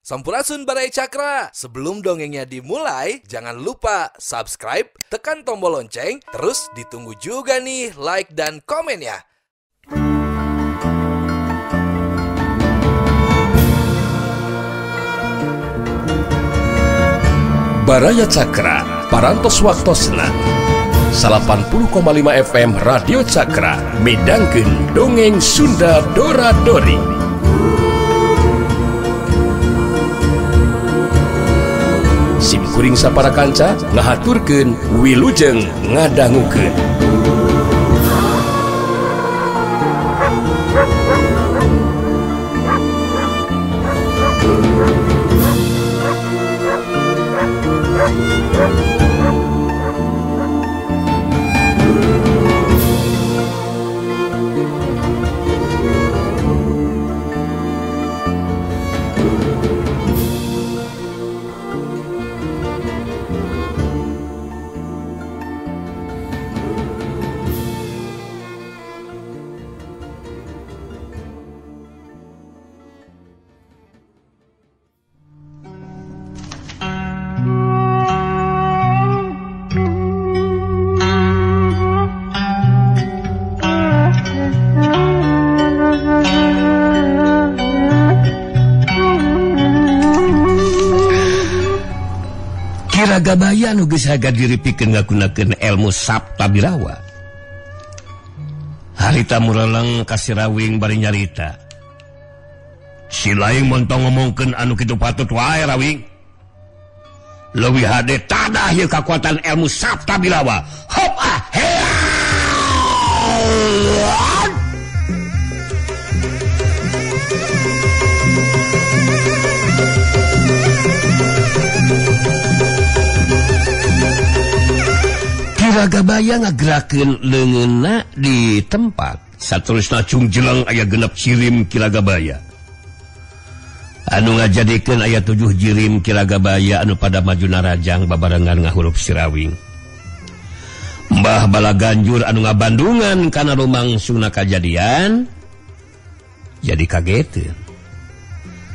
Sampurasun Baraya Cakra. Sebelum dongengnya dimulai, jangan lupa subscribe, tekan tombol lonceng, terus ditunggu juga nih like dan komen ya. Baraya Cakra, Parantos Waktosna 80,5 FM Radio Cakra, midangkeun dongeng Sunda Dora Dori. Sim kuring sapara kanca ngahaturkeun wilujeng ngadangukeun. Kiragabaya nu geus haga diripikeun ngagunakeun ilmu Sapta Birawa. Harita mureleng ka si Rawing bari nyarita. Si laing montong ngomongkeun anu kitu patut wae Rawing. Leuwih hade tadah ieu kakuatan ilmu Sapta Birawa. Hop ah hea. Kiragabaya ngagerakeun leungeunna di tempat. Saterusna cungjeleng aya genep jirim Kiragabaya. Anu ngajadikeun aya 7 jirim Kiragabaya anu pada maju narajang babarengan ngahurup si Rawing. Mbah Balaganjur anu ngabandungan kana lumangsungna kajadian jadi kageteun.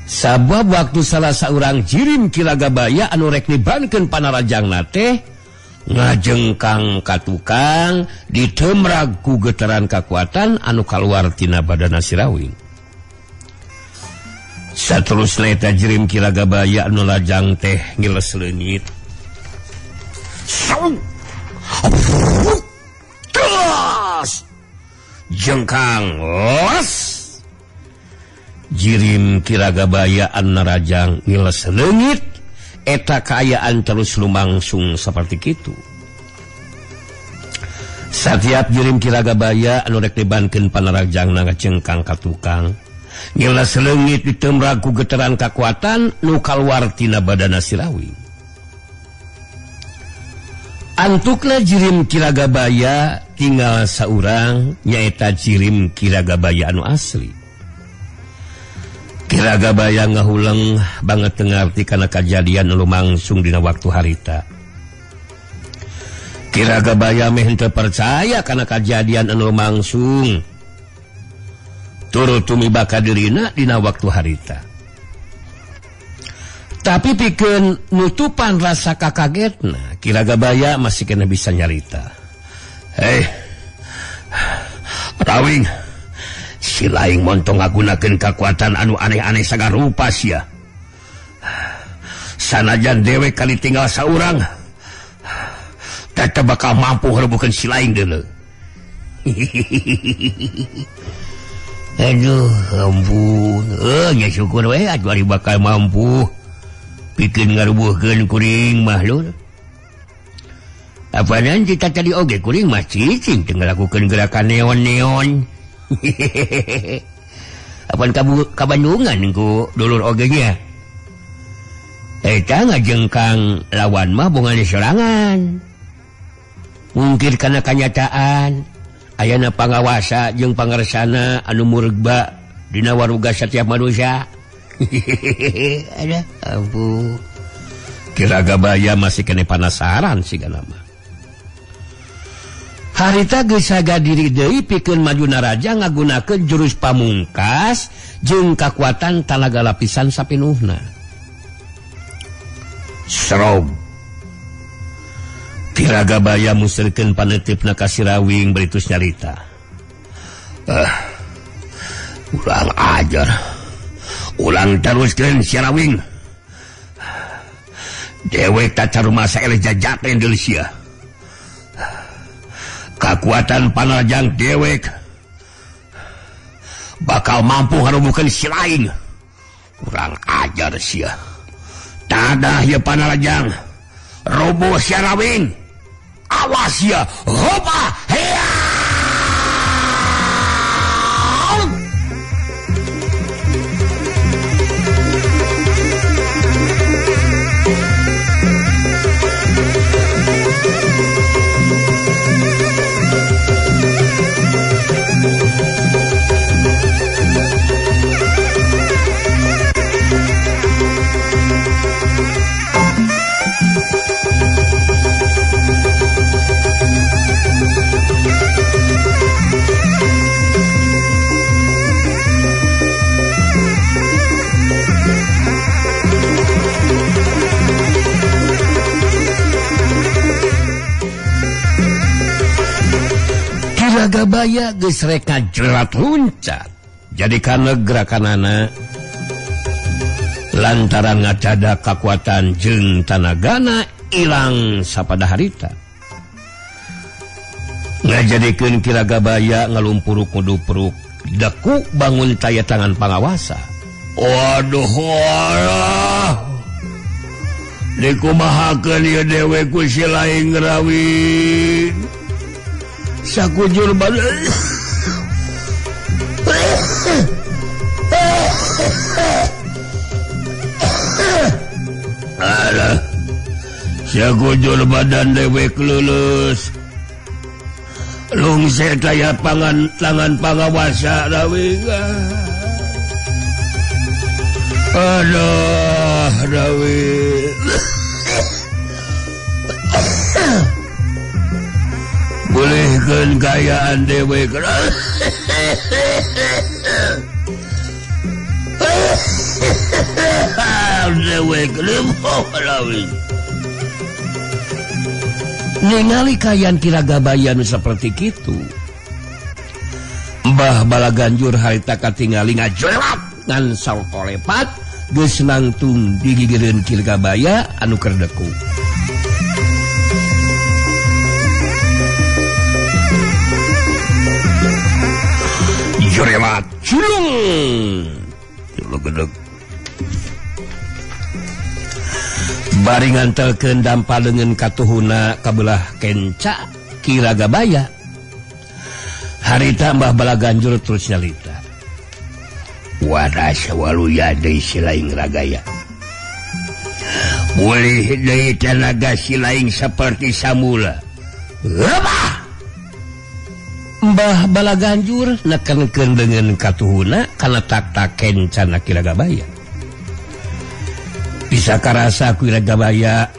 Sabab waktu salah saurang jirim Kiragabaya anu rek nibankeun panarajangna teh ngajengkang ka tukang ditemrag ku getaran kakuatan anu kaluar tina badana si Rawing. Saterusna eta jirim Kiragabaya anu lajang teh ngiles leungit. Terus jengkang los. Jirim Kiragabaya anu narajang ngiles leungit. Eta kaayaan terus lumangsung seperti kitu. Satiap jirim Kiragabaya anu rek dibankeun panarajangna ngacengkang ka tukang, ngiles leungit ditemrag ku getaran kakuatan nu kaluar tina badana si Rawing. Antukna jirim Kiragabaya tinggal saurang nyaeta jirim Kiragabaya anu asli. Kiragabaya ngahuleng banget tengarti kana kajadian anu lumangsung dina waktu harita. Kiragabaya meh henteu percaya kana kajadian anu lumangsung. Turut tumiba ka dirina dina waktu harita. Tapi pikeun nutupan rasa kakagetna, Kiragabaya masih kena bisa nyarita. Hei, Rawing, si laing montong ngagunakeun kakuatan anu aneh-aneh sagarupa sia. Sanajan dewek kali tinggal saurang, tetep bakal mampu rebukeun si laing deuleu. Aduh, ampun. Nya syukur we atuh ari bakal mampu pikeun ngarubuhkeun kuring mah lur. Apanan cita tadi oge kuring mah cicing teu ngalakukeun gerakan neon-neon. Apan kabandungan ku dulur oge nya. Eta ngajengkang lawan mah bongane sorangan. Mungkin kana kanyataan ayana pangawasa jeung pangarsana anu muregba dina waruga setiap manusia. Ada ampun. Kiragabaya masih kena penasaran sigana mah. Harita geus saga diri deui pikeun maju naraja ngagunakeun jurus pamungkas jeung kakuatan talaga lapisan sapinuhna. Serob Kiragabaya musrikeun panetipna ka Sirawing baritus nyarita. Ulang ajar. Ulang teruskeun Sirawing. Dewek taca rumasa eleh jajakeun deui sia. Kakuatan panarajang dewek bakal mampu ngarubuhkeun si lain. Urang ajar sia. Tadah ieu panarajang. Roboh Sirawing. Awas ya, hopa, hea. Kiragabaya geus rek ngajerat luncat jadi kana gerakanana lantaran ngacada kakuatan jeung tanagana ilang sapada harita ngajadikeun Kiragabaya ngalumpuruk ngudupruk deku bangun taya tangan pangawasa. Waduh walah dikumahakeun ieu dewe ku si laing rawin sakujur badan. Alah, sakujur badan dewek lulus lungse taya pangan tangan pangawasa rawing. Aduh rawing bolehkeun kayaan dewek. Dewek limpoh rawing. Ningali kayan Kiragabaya nu saperti kitu, Mbah Balaganjur harita katingali ngajelat ngan sakolepat geus nangtung digigireun Kiragabaya anu keur deku. Jurelat culung culung gedeg bari ngantelkeun dampa leungeun katuhuna kabelah kenca Kiragabaya. Harita Mbah Balaganjur terus nyalita. Waras waluya deui si laing ragaya. Boleh deui tanaga si laing saperti samula. Rebah! Mbah Balaganjur nekenkeun leungeun katuhuna kana tak-tak kencana Kiragabaya. Bisa karasa Kiragabaya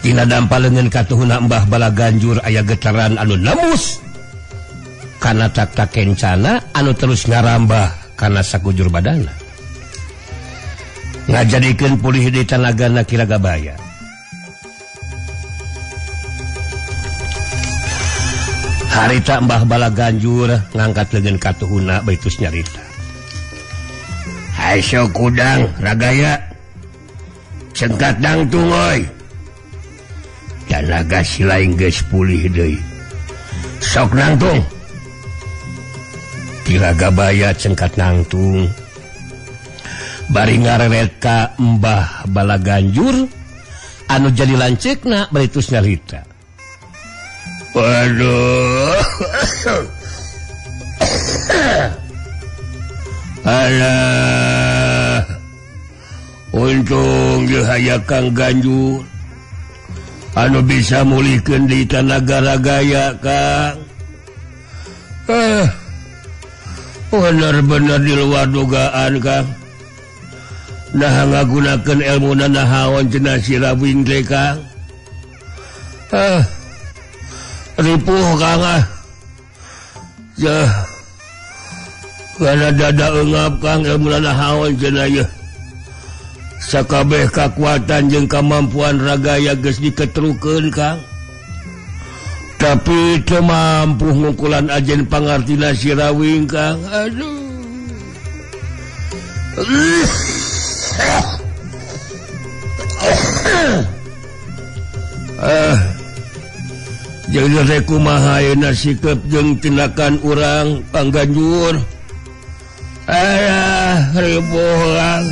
tina dampa leungeun katuhuna Mbah Balaganjur aya getaran anu nembus kana tak-tak kencana anu terus ngarambah kana sakujur badana ngajadikeun pulih di tanagana Kiragabaya. Harita Mbah Balaganjur ngangkat leungeun katuhuna baitus nyarita. Haisyo kudang ragaya cengkat dangtung oi. Tanaga si laing geus pulih deui. Sok nangtung. Kiragabaya cengkat nangtung. Bari ngareret ka Mbah Balaganjur anu jadi lanceukna baritus nyarita. Waduh. Alah, untung jeung Kang Ganjur anu bisa mulihkeun di tanaga ragaya Kang. Bener-bener di luar dugaan Kang. Nah ngagunakeun ilmu nahaon cenah si Rawing teh Kang. Ripuh Kang ah. Yah. Karena dada engap Kang ilmu nahaon cenah ye. Sakabeh kakuatan jeung kamampuan Ragaya geus diketrukeun Kang. Tapi teu mampu ngukulan ajen pangartina si Rawing Kang. Aduh. Jeung rek kumaha ayeuna sikep jeung tindakan urang Pangganjur. Alah ribuh Kang.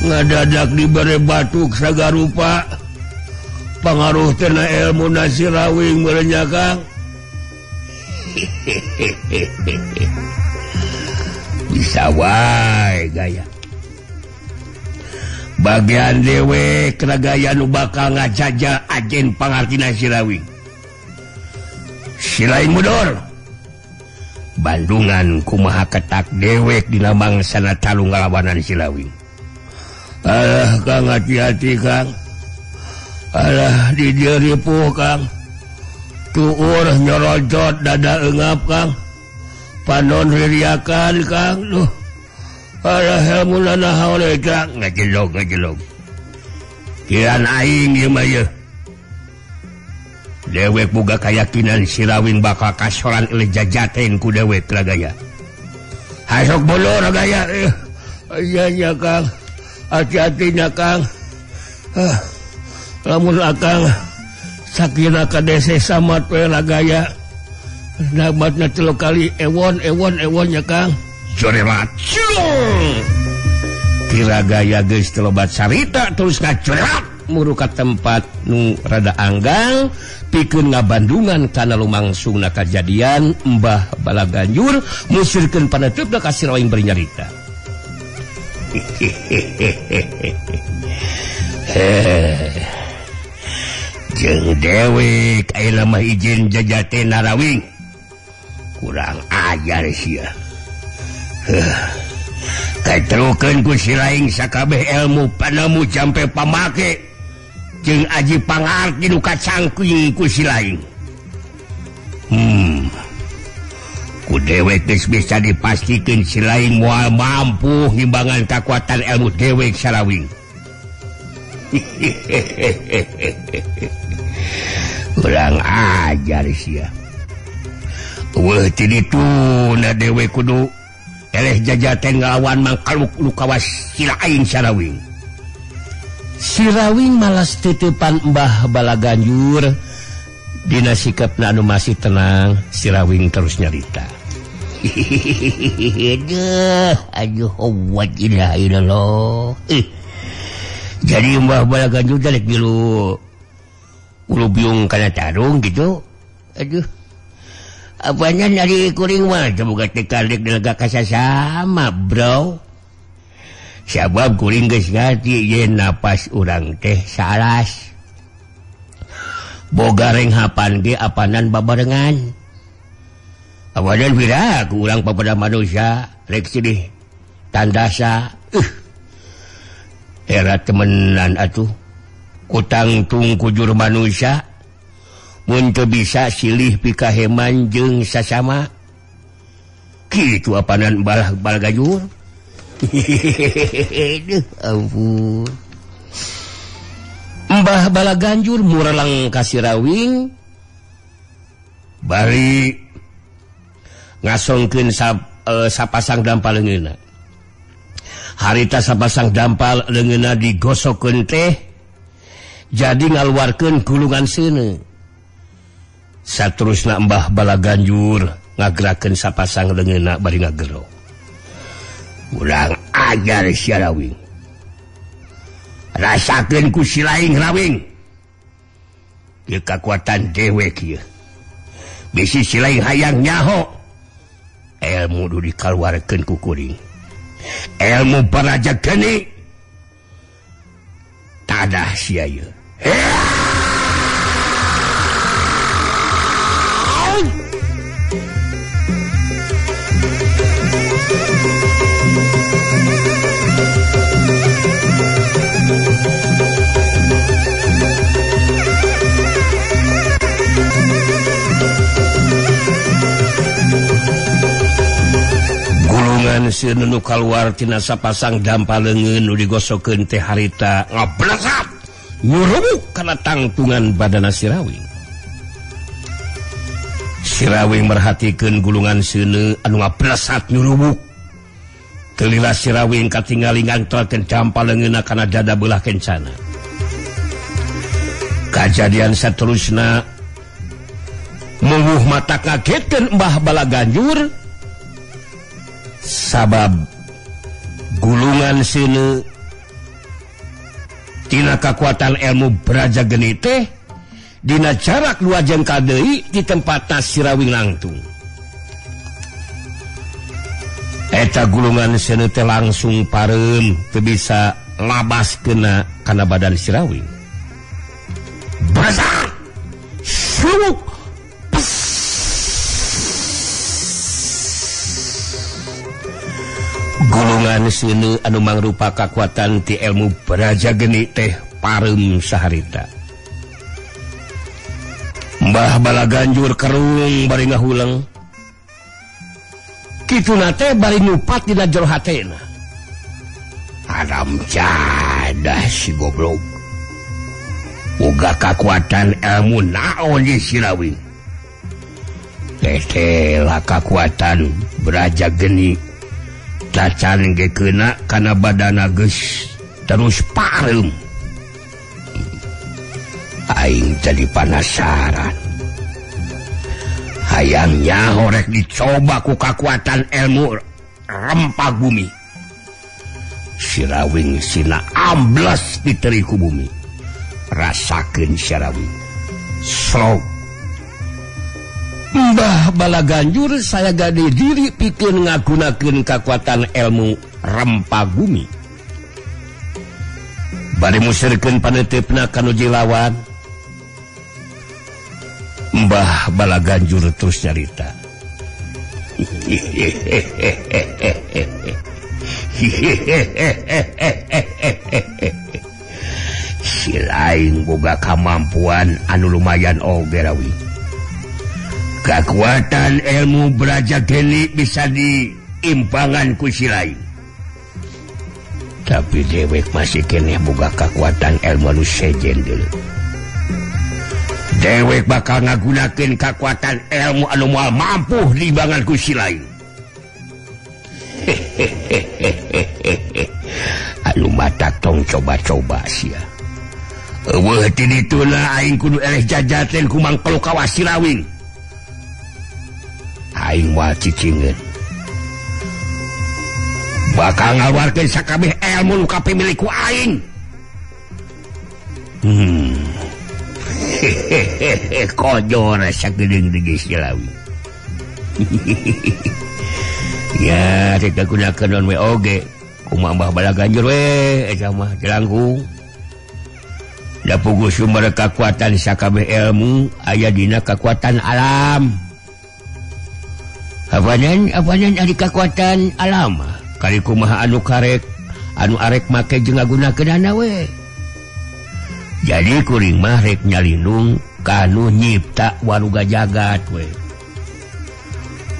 Ngadadak dibere batuk sagarupa. Pangaruh tina ilmu si Rawing merenya Kang. Bisa wae gaya. Bagian dewek Ragaya nu bakal ngajaja ajen pangartina si Rawing. Si lain mundur. Bandungan kumaha ketak dewek dina mangsana talung ngalawanan si Rawing. Alah Kang, hati-hati Kang. Alah di dieu ripuh Kang. Tuur nyorojot dada eungap Kang. Panon ririakan Kang. Duh. Alah ilmuna naon Kang, ngajelog ngajelog. Kiran aing ieu mah ieu. Dewek boga kayakinan si Rawing bakal kasoran eleh jajaten ku dewek Ragaya. Hasok bolo Ragaya. Iya nya Kang. Hati-hatinya Kang. Lamun akang sakira kadese samat we Ragaya. Namatna 3 kali ewon ewon ewon nya Kang. Jorelat. Kiragaya geus telobat sarita terus ngacorelat muru ka tempat nu rada anggang pikeun ngabandungan kana lumangsungna kajadian Mbah Balaganjur musirkeun paneuteup ka si Rawing bari nyarita. Jeung dewek ayeuna mah izin jajatena Rawing. Kurang ajar sia. Katrukeun ku si laing sakabeh ilmu panemu jampe pamake jeung aji pangarti nu kacangking ku si laing. Ku dewek geus bisa dipastikeun si laing moal mampu ngimbangan kakuatan ilmu dewek sarawing. Kurang ajar sia. Weuh ti ditu na dewek kudu eleh jajaten ngalawan mangkaluk nu kawas si laing sarawing. Si Rawing malas titipan Mbah Balaganjur. Dina sikapna anu masih tenang, si Rawing terus nyarita. Aduh, wat ilaha illallah. Jadi Mbah Balaganjur rek milu ulu biung kana tarung gitu. Aduh. Apanya dari kuring mah boga teka rek dilega kasasama, bro. Sabab kuring geus ngarti yen napas urang teh salas. Boga renghapan ge apanan babarengan. Awadan pira ku urang papada manusia rek silih tandasa. Era temenan atuh. Kutangtung kujur manusia mun teu bisa silih pikaheman jeung sasama. Kitu apanan balah Balagajur. Aduh, ampun. Mbah Balaganjur mureleng ka si Rawing bari ngasongkeun sapasang dampal leungeunna. Harita sapasang dampal leungeunna digosokeun teh jadi ngaluarkeun gulungan seuneu. Saterusna Mbah Balaganjur ngagerakeun sapasang leungeunna bari ngagero. Urang ajar si Rawing. Rasakeun ku si laing Rawing. Ieu kakuatan dewek ieu. Bisi si laing hayang nyaho. Ilmu nu dikaluarkeun ku kuring. Ilmu paraja geni. Tadah sia ieu. Gulungan seuneu nu kaluar tina sapasang dampa leungeun nu digosokeun teh harita ngablesat nyurubuk kana tangtungan badana Sirawing. Sirawing merhatikeun gulungan seuneu anu ngablesat nyurubuk. Telila Sirawing katingali ngantelkeun dampa leungeunna kana dada beulah kencana. Kajadian saterusna mungguh mata kagetkeun Mbah Balaganjur sabab gulungan seuneu tina kakuatan ilmu Braja Geni teh dina jarak 2 jengkal deui di tempatna Sirawing langtung. Eta gulungan seuneu teh langsung pareum teu bisa labas kena kana badan Sirawing. Brazak! Suruk! Gulungan seuneu anu mangrupa kakuatan ti ilmu Braja Geni teh pareum saharita. Mbah Balaganjur kerung bari ngahuleng. Kituna teh bari nyupat dina jero hatena. Haram jadah si goblok. Boga kakuatan ilmu naon di Sirawing. Teh lah kakuatan Braja Geni. Tacan ge keuna kana badana geus terus pareum. Aing jadi panasaran. Hayang nyaho rek dicoba ku kakuatan ilmu rempah bumi. Sirawing sina ambles diteri ku bumi. Rasakeun Sirawing. Slok. Mbah Balaganjur saya gade diri pikeun ngagunakeun kakuatan ilmu rempah bumi. Bari musirkeun paneuteupeuna ka nu jilawan. Mbah Balaganjur terus nyarita. Si lain boga kamampuan anu lumayan oge rawi. Kekuatan ilmu Braja Geni bisa diimbangan ku si lain. Tapi dewek masih keneh boga kekuatan ilmu anu sejen dulu. Dewek bakal ngagunakeun kekuatan ilmu anu moal mampu diimbangan ku si lain. Anu mata tong coba-coba sia. Eueuh ti dituna aing kudu eleh jajaten ku mangkelu kawas Sirawing. Aing moal cicingeun. Bakal ngaluarkeun sakabeh ilmu nu kapimilik ku aing. Kojor sagedeung deui Sirawing. Ya, rek gunakeun naon we oge. Kumaha Mbah Balaganjur we eta mah jelangkung. Da puguh sumber kakuatan sakabeh ilmu aya dina kakuatan alam. Apanan ari kakuatan alam. Kali kumaha anu karek, anu arek make jeung ngagunakeunana we. Jadi kuring mah rek nyalindung kanu nyipta waruga jagat we.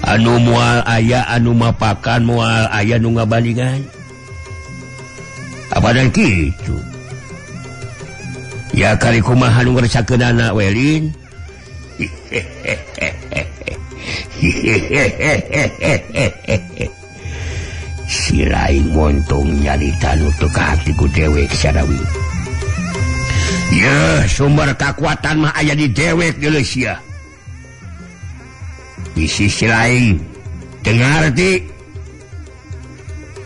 Anu moal aya anu mapakan moal aya nu ngabandingan. Apanan kitu. Ya kali kumaha nu ngersakeunana we lin. Si lain montong nyarita nu teu kahati ku dewek Sarawi. Yeuh, sumber kakuatan mah aya di dewek deuleu sia. Di sisi lain teu ngarti.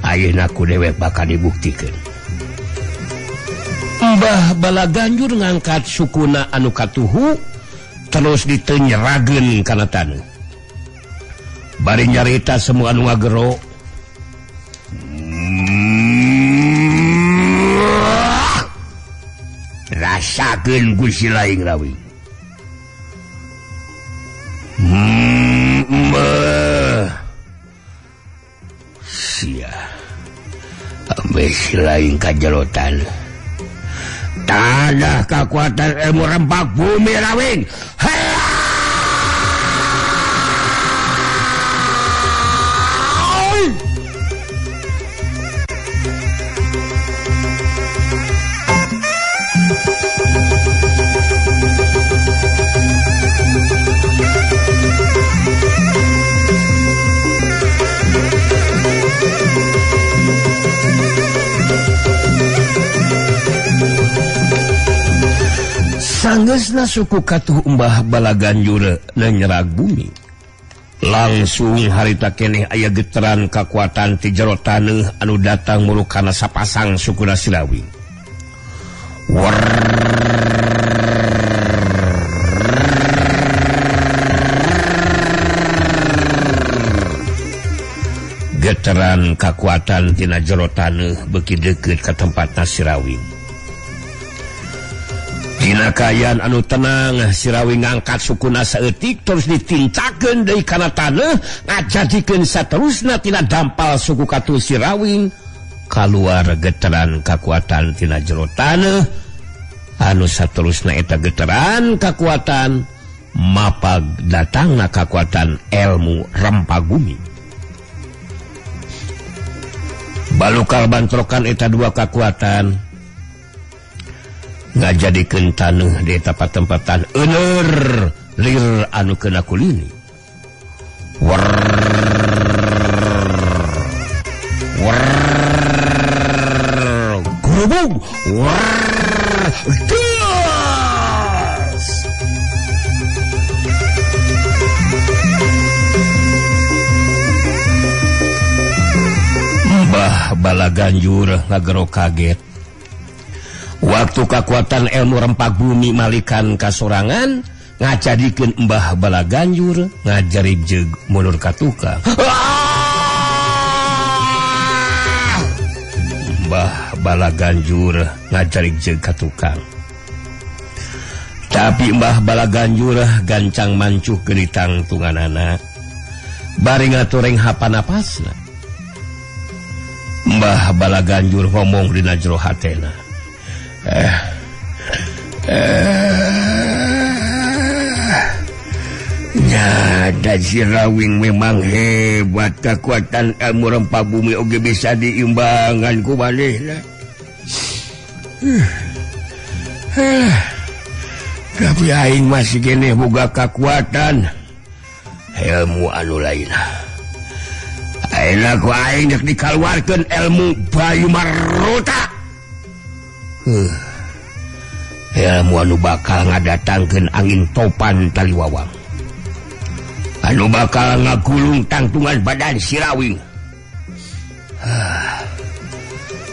Ayeuna ku dewek bakal dibuktikeun. Mbah Balaganjur ngangkat sukuna anu katuhu terus ditenyerageun kana taneuh. Bari nyarita semua anu ngagero. Rasakeun ku si lain rawi. Sia. Ambe si lain kajelotan. Tanah kekuatan ilmu rempah bumi rawing. Sanggeusna suku katuh Mbah Balaganjur nyerag bumi. Langsung harita keneh aya geteran kakuatan ti jero taneuh anu datang murukana sapasang sukuna Sirawing. Geteran kakuatan tina jero taneuh beuki deukeut ka tempatna Sirawing. Dina kaayaan anu tenang Sirawing ngangkat sukuna saeutik terus ditincakeun deui kana taneuh ngajadikeun saterusna tina dampal suku katuh Sirawing kaluar geteran kakuatan tina jero taneuh anu saterusna eta geteran kakuatan mapag datangna kakuatan ilmu rempa bumi. Balukar bantrokan eta dua kakuatan ngajadikeun taneuh di eta patempatan euneur lir anu kena kulini. Wer wer gurubung wer das. Mbah Balaganjur ngagero kaget. Waktu kakuatan ilmu rempak bumi malikan kasorangan ngajadikeun Mbah Balaganjur ngajarib jeung mundur ka tukang. Mbah Balaganjur ngajarib jeung ka tukang. Tapi Mbah Balaganjur gancang mancuh geritang tunganana bari ngatureng hapanapasna. Mbah Balaganjur ngomong dina jero hatena. Nyada Sirawing memang hebat, kekuatan ilmu rempah bumi oge bisa diimbangan ku manehna. Tapi aing masih keneh boga kekuatan ilmu anu lainna. Ayeuna ku aing rek dikaluarkeun ilmu Bayu Marota. Ilmu anu bakal ngadatangkeun angin topan taliwawang, anu bakal ngagulung tangtungan badan Sirawing.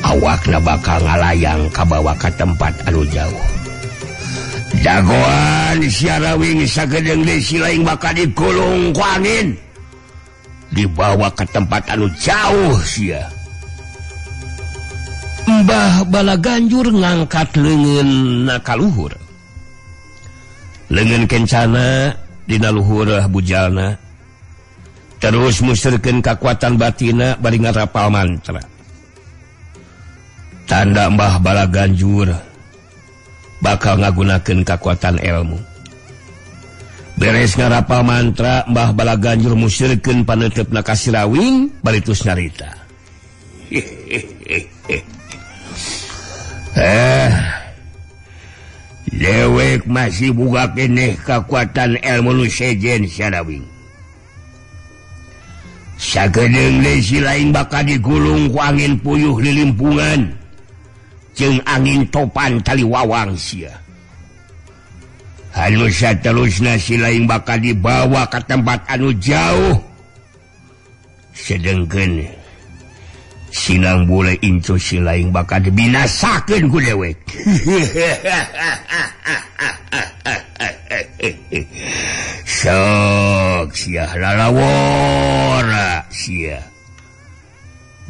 Awakna bakal ngalayang kabawa ka tempat anu jauh. Jagoan Sirawing sagedeung deui silaing bakal digulung ku angin, dibawa ke tempat anu jauh sia. Mbah Balaganjur ngangkat leungeun na kaluhur. Leungeun kencana dina luhur bujalna. Terus musirkeun kakuatan batina bari ngarapal mantra. Tanda Mbah Balaganjur bakal ngagunakeun kakuatan ilmu. Beres ngarapal mantra, Mbah Balaganjur musirkeun paneuteup ka Sirawing bari tus nyarita. Dewek masih buka keneh kekuatan ilmu nu sejen Sirawing. Sagedeung deui si lain bakal digulung ku angin puyuh lilimpungan jeung angin topan taliwawang sia. Anu saterusna si lain bakal dibawa ka tempat anu jauh. Sedengkeun sinang bule incu si lain bakal dibinasakeun ku dewek. Sok sia lalawora sia.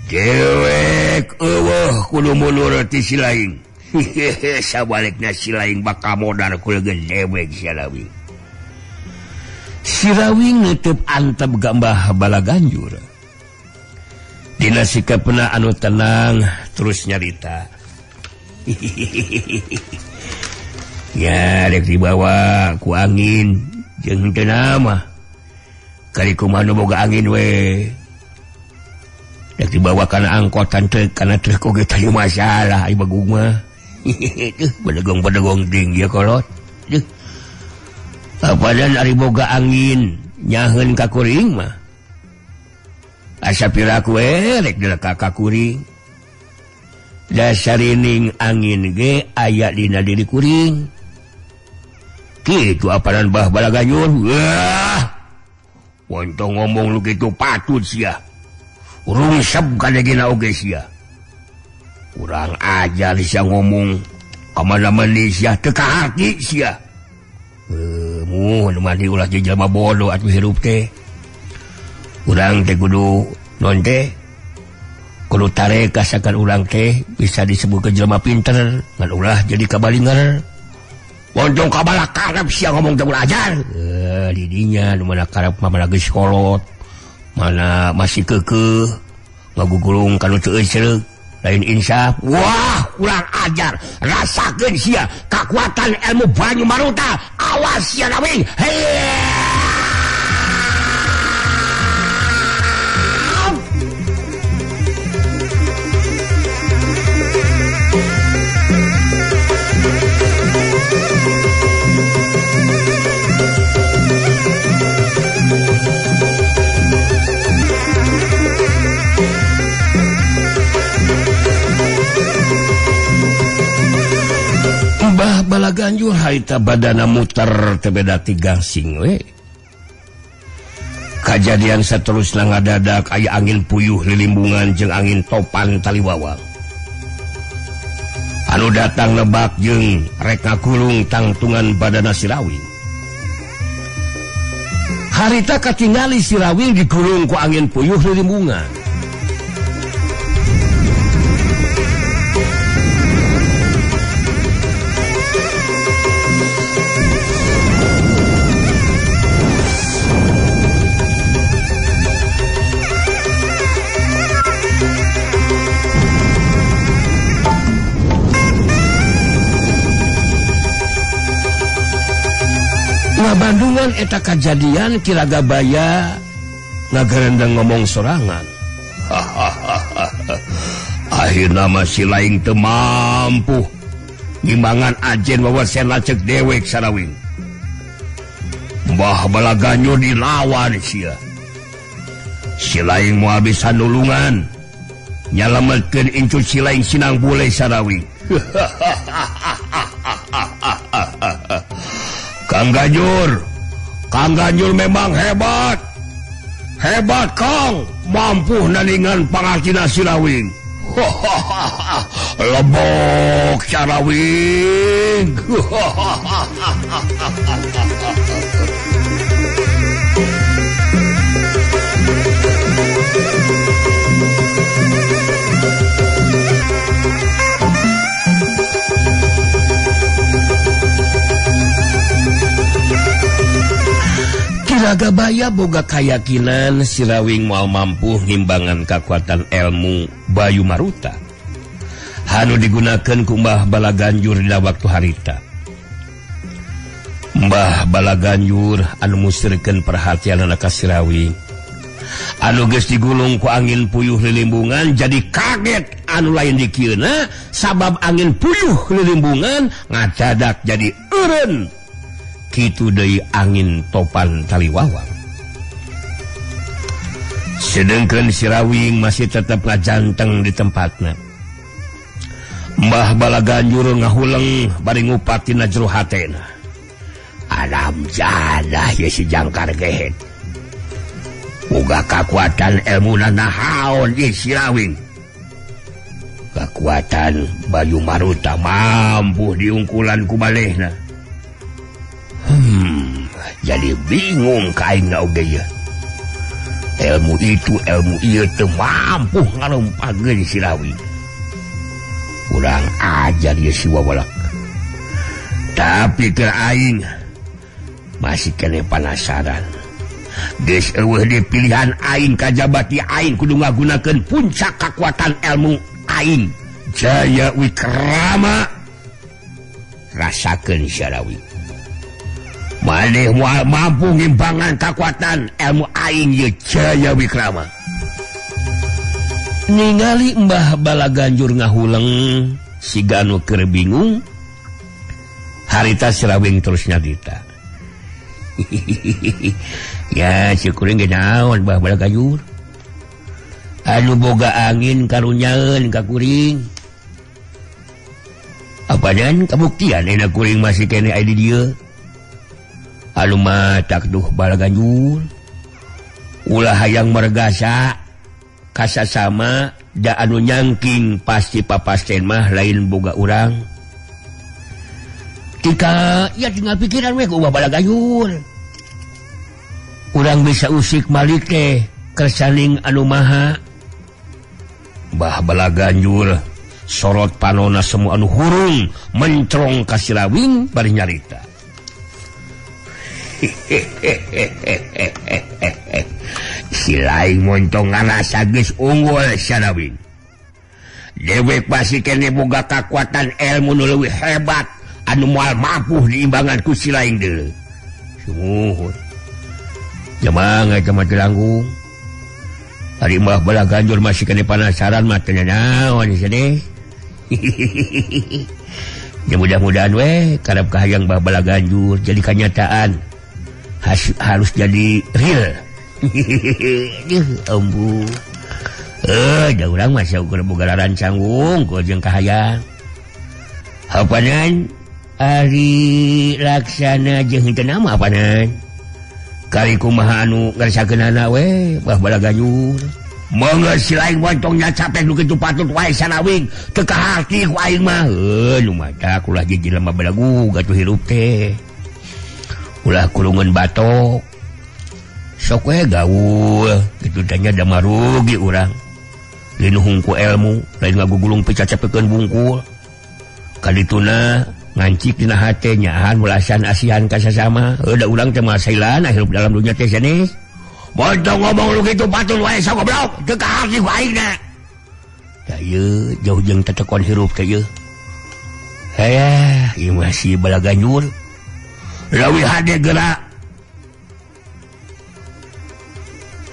Dewek eueuh kudu mundur ti si lain. Sabalikna si lain bakal modar ku leungeun dewek Sirawing. Sirawing neuteub antep ka Mbah Balaganjur. Dina sikapna anu tenang terus nyarita. Ya rek dibawa ku angin jeung teu nama. Kali kumaha nu boga angin we. Rek dibawa kana angkotan teh kana truk oge teu masalah ai bagung mah. Tuh bedegong-bedegong ding ieu kolot. Duh. Apadan ari boga angin nyaheun ka kuring mah. Asa piraku rek dileka ka kuring. Dasarining angin ge aya dina diri kuring. Kitu apanan Bah Balaganjur. Wah. Wontong ngomong lu kitu patut sia. Rungsep kadegena oge sia. Kurang ajar sia ngomong. Kamana-mana sia teu kaharti sia. Mu nu mandi ulah jadi jelema bodoh atuh hirup teh. Urang teh kudu non teh kudu tarek kasakan urang teh bisa disebut ke jelema pinter ngan ulah jadi kabalinger. Wontong kabala karep sia ngomong teh ulah ajar. Didinya nu mana karep mah mana geus kolot. Mana masih kekeh ngagugulung kanu teu euseuk lain insaf. Wah, kurang ajar. Rasakeun sia kakuatan ilmu Banyu Maruta. Awas sia Rawing. Mbah Balaganjur harita badana muter tebeda tigangsing we. Kajadian saterusna ngadadak aya angin puyuh lilimbungan jeung angin topan taliwawang. Anu datang lebak jeung rek ngakulung tangtungan badana si Rawing. Harita katingali si Rawing dikurung ku angin puyuh lilimbungan. Bandungan eta kajadian Kiragabaya ngagerendeng ngomong sorangan. Akhirna mah si laing teu mampu ngimbangan ajen wawasen lacek dewek sarawing. Mbah Balaganjur dilawan sia. Si laing moal bisa nulungan nyalametkeun incu si laing sinang bule sarawing. Kang Ganjur, Kang Ganjur memang hebat. Hebat Kang, mampu naningan pangartina si Rawing. Lebok Sarawing. Kiragabaya boga kayakinan si Rawing moal mampu ngimbangan kakuatan ilmu Bayu Maruta anu digunakeun ku Mbah Balaganjur dina waktu harita. Mbah Balaganjur anu musirkeun perhatianana ka si Rawing anu geus digulung ku angin puyuh lilimbungan jadi kaget anu lain dikieuna sabab angin puyuh lilimbungan ngadadak jadi eureun. Kitu deui angin topan taliwawang. Sedengkeun si Rawing masih tetep ngajanteng di tempatna. Mbah Balaganjur ngahuleng bari ngupat tina jero hatena. Alam jadah ye si jangkar gehet. Boga kakuatan elmuna nahaon ye si Rawing. Kakuatan Bayu Maruta mampu diungkulan ku balehna. Jadi bingung kain oge ye. Ilmu itu ilmu ieu teu mampu ngalompakeun si Rawing. Kurang ajar ye si wawalak. Tapi keur aing masih keneh penasaran. Geus eueuh di pilihan aing kajabati aing kudu ngagunakeun puncak kakuatan ilmu aing Jaya Wikrama. Rasakeun si Rawing. Maneh moal mampu ngimbangan kakuatan ilmu aing ye Jaya Wikrama. Ningali Mbah Balaganjur ngahuleng siga nu keur bingung, harita si Rawing terus nyarita. Ya si kuring ge naon Mbah Balaganjur. Anu boga angin karunyaeun ka kuring. Apadan kabuktian enak kuring masih keneh aya di dieu. Anu matak duh Balaganjur ulah hayang mergasa kasasama da anu nyangking pasti papasten mah lain boga urang. Tika ya tinggal pikiran we ku Ubah Balaganjur. Urang bisa usik malik teh kersaning anu maha. Mbah Balaganjur sorot panona semua anu hurung mencerong ka Sirawing bari nyarita. Si lain montong ngarasa geus unggul Sirawing. Dewek pasti kene boga kakuatan ilmu nu leuwih hebat anu moal mampu diimbangan ku si lain deui. Sumuhun. Jamang eta mah teu langgung. Ari Mbah Balaganjur masih kene panasaran mah teu naon sedih. Ya mudah-mudahan we karep kahayang Mbah Balaganjur jadi kenyataan. Harus jadi real. Ambu. Da urang mah saukur boga rancang wungkul jeung kahayang. Apanan ari laksana jeung henteu nama apanan. Kali kumaha anu ngarsakeunana we Mbah Balaganjur. Mangga si lain montongnya capek nu kitu patut wae Sarawing teu kaharti ku aing mah. Heuh nu matak ulah jadi jelema balagu gatuh hirup teh. Ulah kulungan batok. Sok we gaul kitu teh nya da marugi urang. Linuhung ku ilmu lain ngagugulung picacapekeun bungkul. Kadituna ngancik dina hate nyaahan belasan asihan ka sasama. Heuh da urang teh moal sailana hirup dalam dunya teh sanes. Montong ngomong lu kitu patut wae sok goblok teu kaharti ku aingna. Da ieu jauh jeung tetekon hirup teh ieu. Hayah, ieu mah si Balaganjur. Leuwih hade geura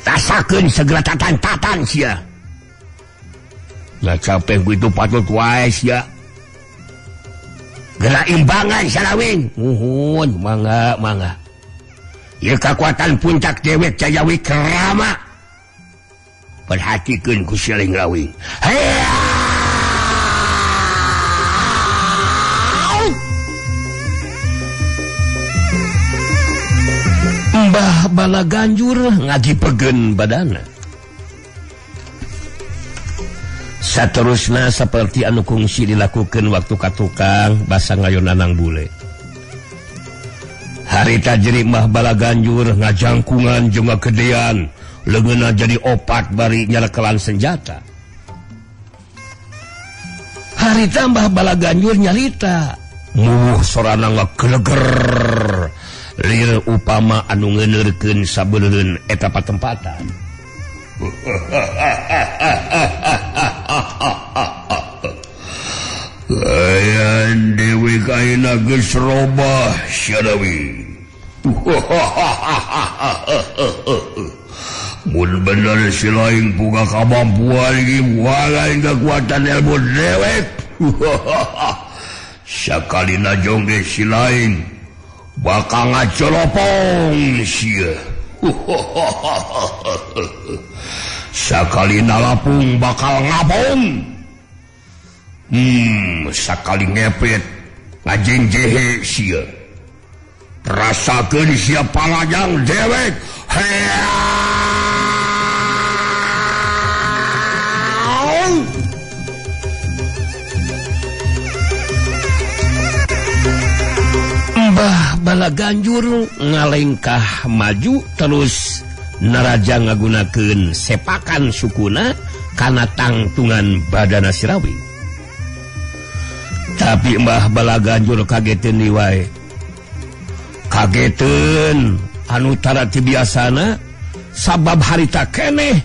tasakeun segera tatan-tatan sia. Ngacapeh kitu patut wae sia. Geura imbangan Sarawing. Muhun mangga mangga. Ieu kakuatan puncak dewek Jayawi Krama. Perhatikeun ku Siling Rawing. Mbah Balaganjur ngagipegen badana. Saterusna seperti anu kungsi dilakukan waktu ka tukang basa ngayonanang bule. Harita jeri Mbah Balaganjur ngajangkungan jeung ngagedean, leungeunna jadi opat bari nyalekelan senjata. Harita Mbah Balaganjur nyarita, muh sorana ngageleger. Lir upama anu ngeuneurkeun sabeuleun eta patempatan. Ayan dewe kaina geus robah Syarawi. Mun bener si lain boga kamampuan iki lain kekuatan ilmu dewek. Sakalina jong ge si lain bakal ngacolopong sia. Sakali nalapung bakal ngapung. Sakali ngepet ngajeng jehe sia. Rasakeun sia palajang dewek. Mbah Balaganjur ngalengkah maju terus naraja ngagunakeun sepakan sukuna kana tangtungan badana Sirawing. Tapi Mbah Balaganjur kageteun deui wae. Kageteun anu tara ti biasana sabab harita keneh